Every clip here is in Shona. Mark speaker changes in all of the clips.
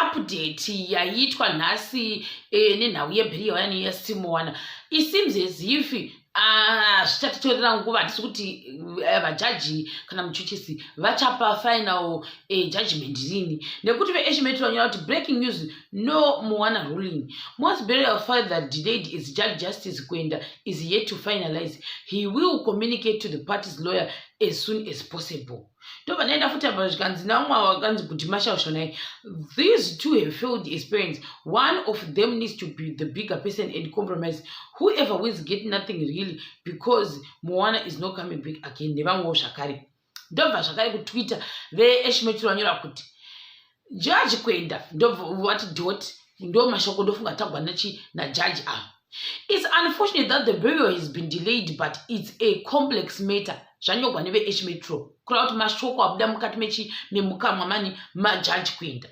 Speaker 1: Update yaitwa nhasi nenhau yebheriya yani yaSimowana, it seems as if zvichatitorera nguva. Hatisi kuti vajaji kana muchuchisi vachapa final judgment rini, nekuti veH Metro vanyora kuti, "Breaking news: no Moana ruling. Most burial further delayed is Judge Justice Kwenda is yet to finalize. He will communicate to the party's lawyer as soon as possible." Ndobva ndaenda futi apa, zvikanzi naumwe wakanzi kuti mashaushanai, "These two have failed as parents. One of them needs to be the bigger person and compromise. Whoever wins get nothing really, because Moana is not coming back again." Nevamwewo zvakare. Ndobva zvakare kuTwitter veH Metro vanyora kuti Judge Kwenda, ndobva vati dot. Ndo mashoko ndofunga tagwa nachi najaji ava. "It's unfortunate that the burial has been delayed, but it's a complex matter." Zvanyorwa neveH Metro, kureva kuti mashoko abuda mukati mechi memukamwa mani majaji Kwenda.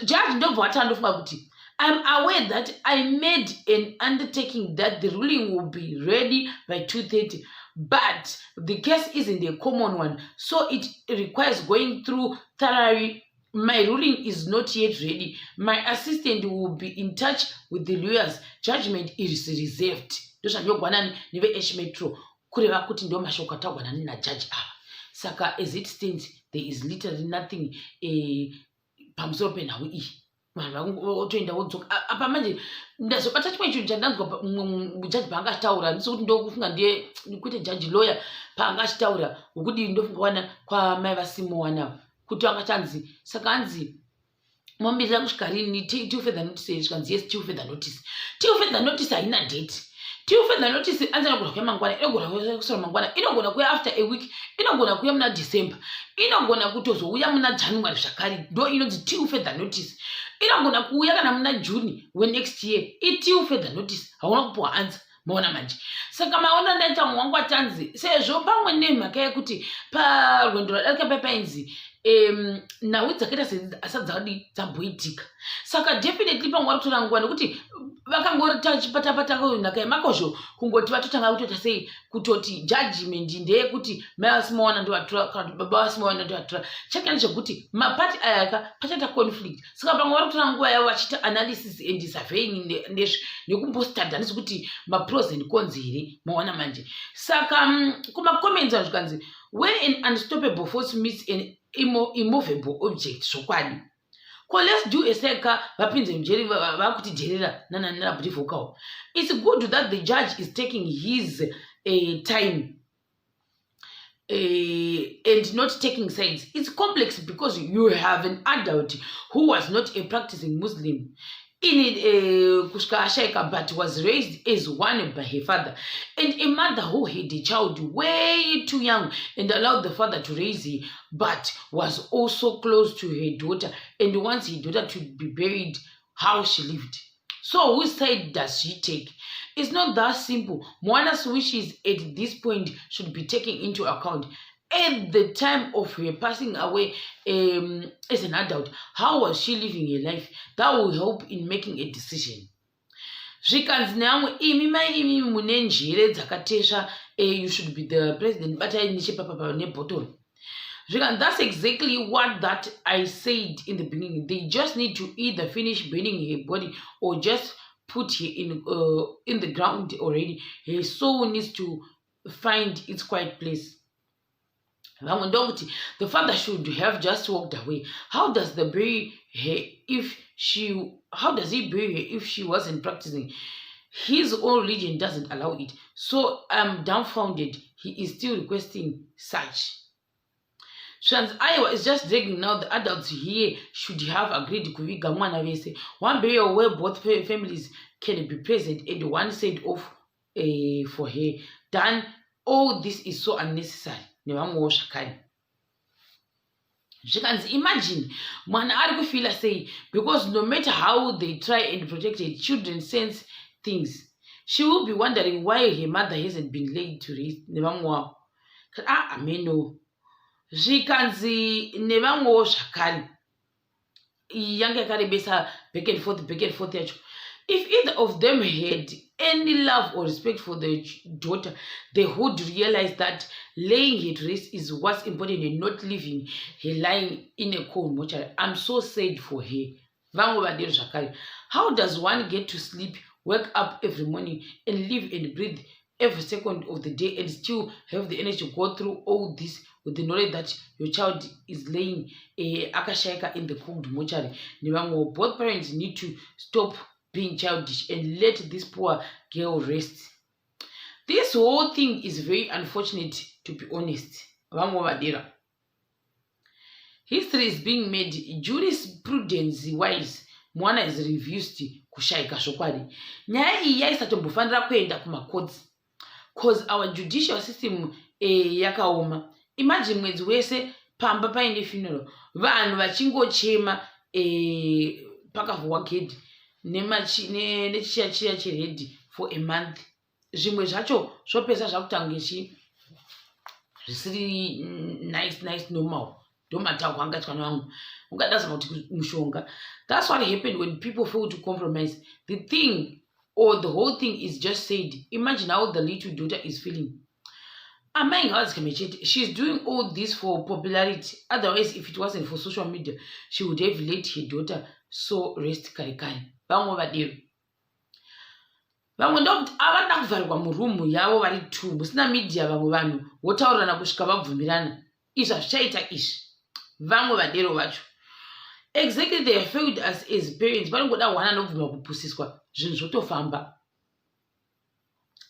Speaker 1: Jaji ndobva vati, andofunga kuti, "I'm aware that I made an undertaking that the ruling will be ready by 2:30, but the case isn't a common one, so it requires going through thoroughly. My ruling is not yet ready. My assistant will be in touch with the lawyers. Judgment is reserved." Ndozvanyorwa nani neveH Metro, kureva kuti ndo mashoko ataurwa nani najaji ava. Saka as it stands, there is literally nothing pamusoro penhau iyi. Vanhu votoenda, wodzoka. Apa manje ndazobata chimwe chinhu chandanzwa mujaji paanga achitaura. Ndisi kuti ndokufunga ndiye kwete jaji, lawyer paanga achitaura wokudii, ndofunga wana kwamai vaSimowana kuti anga chanzi, saka anzi momirira kusvika rini till further notice? Zvikanzi, "Yes, till further notice." Till further notice haina date. Till further notice anzi inogona kuya mangwana, inogona kuya kusora mangwana, inogona kuya after a week, inogona kuya muna December, inogona kutozouya muna January zvakare. Ndo inonzi till further notice. Inogona kuuya kana muna June wenext year. Itil further notice, hauna kupiwa answer. Maona manje? Saka maona, ndaita mwangu atanzi sezvo pamwe nemhaka yekuti parwendo rwadarika papainzi nhau dzakaita sedzadi dzamboitika. Saka definitely pamwe vari kutora nguva, nekuti vakangotachipatapata nhaka yemakozho, kungoti vatotanga kutoita sei, kutoti judgment ndeyekuti mai vaSimowana ndovatora kana kuti baba vaSimowana ndovatora. Chakani chekuti mapati aya ka pachaita conflict. Saka pamwe vari kutora nguva yavo vachiita analysis and surveying nekumbostadha nezvekuti mapros and cons here. Maona manje? Saka kumacomments zvikanzi, "When an unstoppable force meets an immovable object." Zvokwadi ko, let's do a seka vapinze mujeri vakutidherera nananabhuti. "It's good that the judge is taking his time and not taking sides. It's complex because you have an adult who was not a practicing Muslim in kusvika ashaika, but was raised as one by her father, and a mother who had a child way too young and allowed the father to raise her, but was also close to her daughter and wants her daughter to be buried how she lived. So whose side does she take? It's not that simple. Moana's wishes at this point should be taken into account. At the time of her passing away as an adult, how was she living her life? That will help in making a decision." Zvikanzi neamwe, "Imi mai imi mune njere dzakatesva, you should be the president. Batai nechepapapa nebhotoro." Zvikanzi, "That's exactly what that I said in the beginning. They just need to either finish burning her body or just put her in the ground already. Her soul needs to find its quiet place." Vamwe ndokuti, "The father should have just walked away. How does the bury her if she how does he bury her if she wasn't practicing? His own religion doesn't allow it, so I'm dumbfounded he is still requesting such." Zvanzi, "Aiwa, it's just dragging now. The adults here should have agreed kuviga mwana vese. One burial where both families can be present and one send off for her. Done. All this is so unnecessary." Nevamwewo zvakare. Zvikanzi, "Imagine mwana ari kufeela sei, because no matter how they try and protect her, children sense things. She will be wondering why her mother hasn't been laid to rest." Nevamwe wavo, ah, ameno. Zvikanzi nevamwewo zvakare, yanga yakarebesa back and forth, back and forth yacho. "If either of them had any love or respect for the daughter, they would realize that laying her to rest is what's important and not leaving her lying in a cold mortuary. I'm so sad for her." Vamwe vadero zvakare. How does one get to sleep, wake up every morning and live and breathe every second of the day and still have the energy to go through all this with the knowledge that your child is laying akashaika in the cold mortuary? Nevamwewo, both parents need to stop being childish and let this poor girl rest. This whole thing is very unfortunate, to be honest. Vamwe vadera. History is being made. Jurisprudence wise, Moana is refused kushaika zvokwadi. Nyaya iyi yaisatombofanira kuenda kumacourts, cause our judicial system yakaoma. Imagine mwedzi wese pamba paine funeral, vanhu vachingochema, pakavhurwa gedhi nechiya chiya chered for a month. Zvimwe zvacho zvopesa zvakutange chi zvisiri nice nice normal. Ndomataurwa angaitwa nevamwe, ungadazama kuti mushonga. That's what happened when people fail to compromise. The thing or the whole thing is just said. Imagine how the little daughter is feeling. Amai ngavadzikame chete. She's doing all this for popularity. Otherwise, if it wasn't for social media, she would have let her daughter so rest kare kare. Vamwe vadero. Vamwe ndokuti avada kuvharirwa murumu yavo vari two, musina media, vamwe vanhu votaurirana kusvika vabvumirana. Izvi hazvichaita izvi. Vamwe vadero vacho. Exactly, they have failed us as parents. Vanongoda one anobvuma kupusiswa, zvinhu zvotofamba.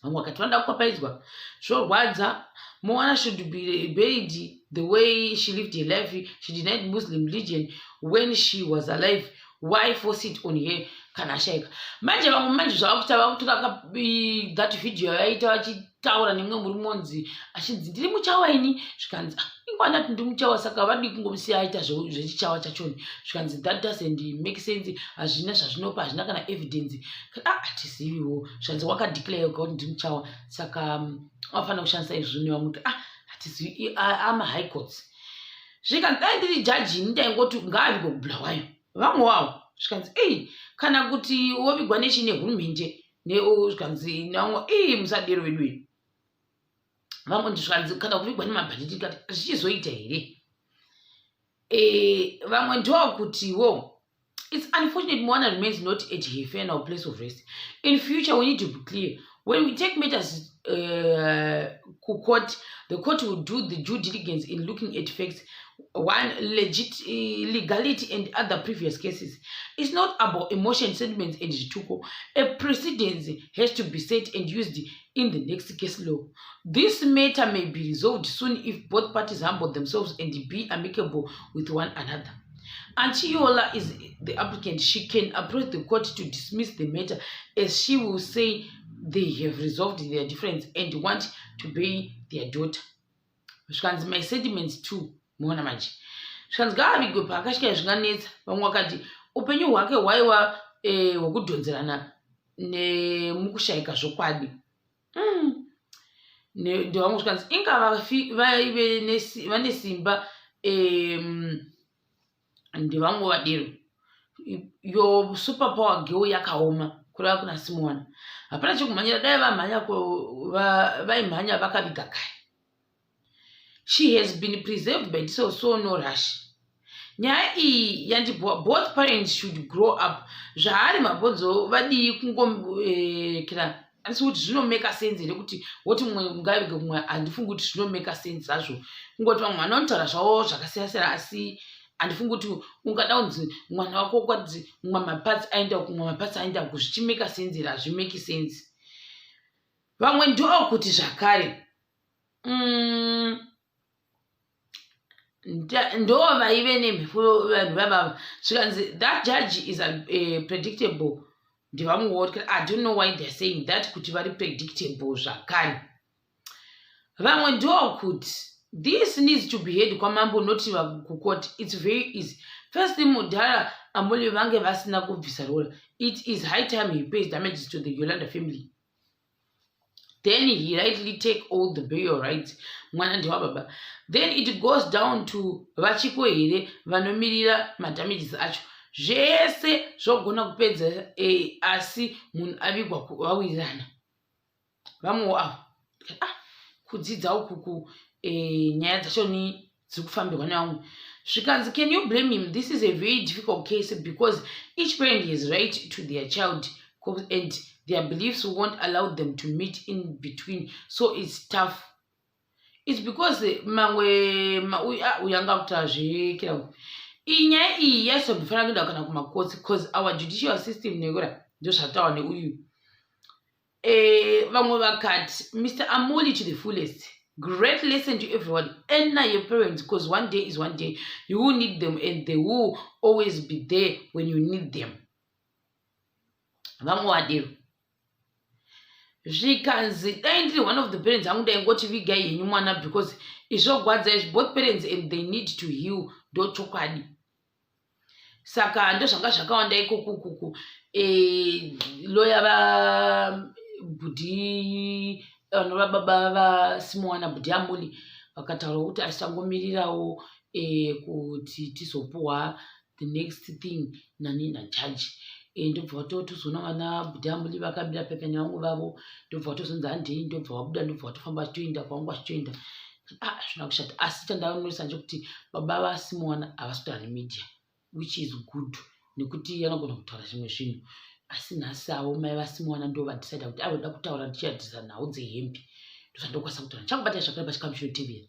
Speaker 1: Vamwe vakati vanoda kukapaidzwa, zvorwadza. Moana should be buried the way she lived her life. She denied Muslim religion when she was alive. Why force it on her kana ashaika manje? Vamwe manje zvavakuita, vakutora that video yavaita vachitaura nemumwe murume onzi achinzi, "Ndiri muchawa ini." Zvikanzi, "Ah, ingwana ti ndiri muchawa, saka vadii kungomusiya aita zvechichawa chachoni?" Zvikanzi, "That doesn't make sense, hazvina zvazvinopa, hazvina kana evidence." Ah, hatiziviwo. Zvikanzi, "Wakadeclare kuti ndiri muchawa, saka wafanira kushandisa izvi." Nevamwe kuti, "Ah, hatizivi ama-high courts." Zvikanzi, "Dai ndiri jaji ini, ndaingoti ngaavigwe kuBulawayo." Vamwe wavo zvikanzi, "Ei, kana kuti wovigwa nechi nehurumende." Zvikanzi namwe, "Ei, musadero vedu iyi." Vamwe zvikanzi, "Kana kuvigwa nemabhanditi." Kati zvichizoita here? Vamwe ndokutiwo, it's unfortunate Moana remains not at her final place of rest. In future, we need to be clear when we take matters kucourt. The court will do the due diligence in looking at facts, one legit legality and other previous cases. It's not about emotion, sentiments and zvituko. A precedence has to be set and used in the next case law. This matter may be resolved soon if both parties humble themselves and be amicable with one another. Auntie Yola is the applicant. She can approach the court to dismiss the matter, as she will say they have resolved their difference and want to bury their daughter. Zvikanzi, "My sentiments too." Muona manje, zvikanzi, "Ngaavigwe paakasvika, zvinganetsa." Vamwe vakati upenyu hwake hwaiva hwekudhonzerana nemukushayika zvokwadi. Ndevamwe zvikanzi, inga vaive vane simba. Ndevamwe vadero. Yo super power girl yakaoma, kureva kuna Simona. Hapana chekumhanyira, dai vamhanya vaimhanya vakaviga kare. She has been preserved by so, so no rush. Nyaya iyi yandibhowa. Both parents should grow up. Zvaari mabhonzo, vadii kungokira? Handisi kuti zvinomeka sense here kuti woti mumwe ngavige kumwe. Handifungi kuti zvinomeka sense zvazvo. Kungoti vamwe vanotaura zvavo zvakasiyana siyana, asi handifungi kuti ungada kunzi mwana wako kwanzi mumwe maparts aenda kumwe, maparts aenda ku, zvichimeka sense here? Hazvimeki sense. Vamwe ndokuti zvakare, ndo vaive nemhepo vanhu vavava. Zvikanzi, "That judge is predictable." Ndevamwewo. I don't know why they're saying that, kuti vari predictable zvakare. Vamwe ndokuti this needs to be heard kwamambo, not kucourt. It's very easy. First, mudhara Amuli vange vasina kubvisa roora. It is high time he pays damages to the Yolanda family. Then he rightly take all the burial rights. Mwana ndewababa. Then it goes down to vachiko here vanomirira madamages acho. Zvese zvogona kupedza, asi munhu avigwa vawirirana. Vamwewo avo, ah, kudzidza ukuku, nyaya dzacho ni dziri kufambirwa nevamwe. Zvikanzi, can you blame him? This is a very difficult case because each parent has right to their child and their beliefs won't allow them to meet in between, so it's tough. It's because mamwe uyu anga kutaura zvekira. Iyi nyaya iyi yaisombofanira kuenda kana kumakotsi, 'cause our judicial system nekura ndozvataura neuyu. Vamwe vakati, "Mr Amuli to the fullest. Great lesson to everyone. Honor your parents, because one day is one day you will need them and they will always be there when you need them." Vamwe vadero. Zvikanzi, dai ndiri one of the parents angu, ndaingoti vigai henyu mwana, because izvogwadza izvi, both parents, and they need to heal. Ndochokwadi. Saka ndozvanga zvakawanda ikokukuku. Loya vabhudhi vanova baba vaSimowana, bhudhi Amuli, vakataura kuti asitangomirirawo kuti tizopuhwa the next thing nani najaji. Ndobva vatozoona vana bhudhi Amuli vakamira pepe nevamwe vavo, ndobva vatozonzi handei, ndobva vabuda, ndobva vatofamba vachitoenda kwavangu vachitoenda. Ah, hazvina kushata, asi chandanoisa ndechekuti baba vaSimowana havasi kutaura nemedia, which is good, nekuti anogona kutaura zvimwe zvinhu. Asi nhasi avo mai vaSimowana ndo vadecida kuti aivoda kutaura ndichiadhisa nhau dzehembe. Ndozvandokwanisa kutaura. Ndichakubatai zvakare pachikamu chinotevera.